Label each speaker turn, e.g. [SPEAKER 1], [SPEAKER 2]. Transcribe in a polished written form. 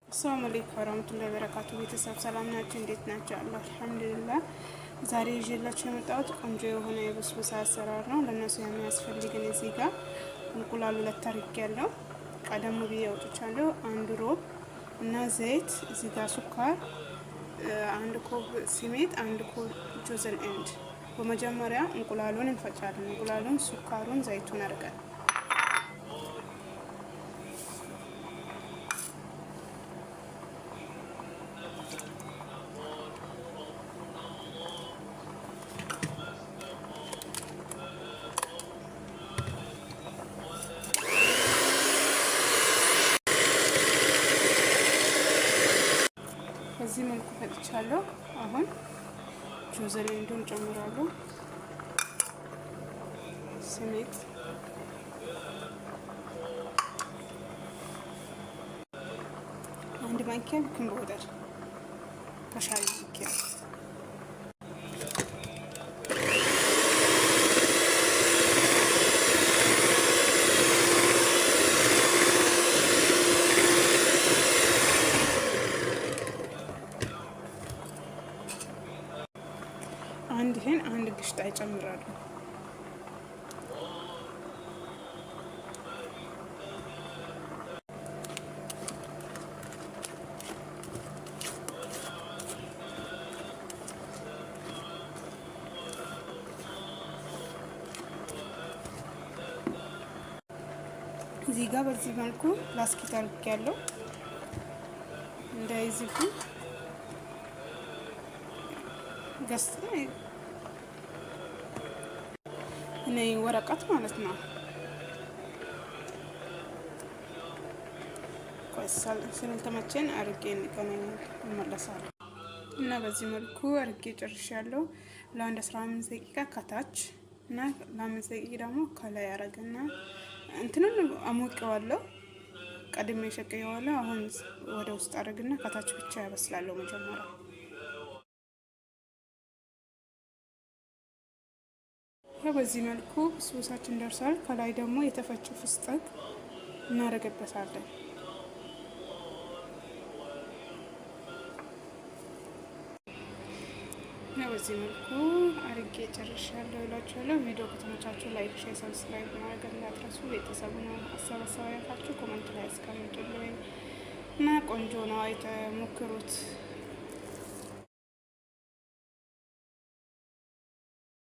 [SPEAKER 1] አሰላሙ አለይኩም ወራህመቱላሂ ወበረካቱ። ቤተሰብ ሰላም ናቸው? እንዴት ናቸው? አለሁ አልሐምዱሊላህ። ዛሬ ይዤላችሁ የመጣሁት ቆንጆ የሆነ የበስቡሳ አሰራር ነው። ለእነሱ የሚያስፈልግን እዚህ ጋር እንቁላል ሁለት አድርጌያለሁ። ቀደም ብዬ አውጥቻለሁ። አንድ ሮብ እና ዘይት፣ እዚህ ጋር ስኳር፣ አንድ كوب سميد፣ አንድ كوب جوز الهند። በመጀመሪያ እንቁላሉን እንፈጫለን። እንቁላሉን፣ ስኳሩን፣ ዘይቱን አድርገን በዚህ መልኩ ፈጭቻለሁ። አሁን جوز الهند ኡን ጨምራለሁ። سميد አንድ ማንኪያ baking powder ከሻይ ማንኪያ አንድ ይሄን አንድ ግሽጣ ይጨምራሉ። እዚህ ጋር በዚህ መልኩ ላስቲክ አድርጌያለሁ እንዳይዝብኝ ገስ እኔ ወረቀት ማለት ነው። ስልተመቼን አርጌ እንገናኛለን፣ እመለሳለሁ። እና በዚህ መልኩ አርጌ ጨርሻለሁ። ለአንድ 15 ደቂቃ ከታች እና ለ5 ደቂቃ ደግሞ ከላይ አረግና እንትንን አሞቀዋለሁ። ቀድሜ ሸቅየዋለሁ። አሁን ወደ ውስጥ አረግና ከታች ብቻ ያበስላለሁ መጀመሪያ። በዚህ መልኩ ሶሳችን ደርሷል። ከላይ ደግሞ የተፈጨ فستق እናደርግበታለን። በዚህ መልኩ አርጌ ጨርሻለሁ እላችኋለሁ። ቪዲዮ ከተመቻችሁ like፣ share፣ subscribe ማድረግ እንዳትረሱ። ቤተሰቡን አሰባሰባያታችሁ comment ላይ አስቀምጡልኝ እና ቆንጆ ነው፣ ሞክሩት።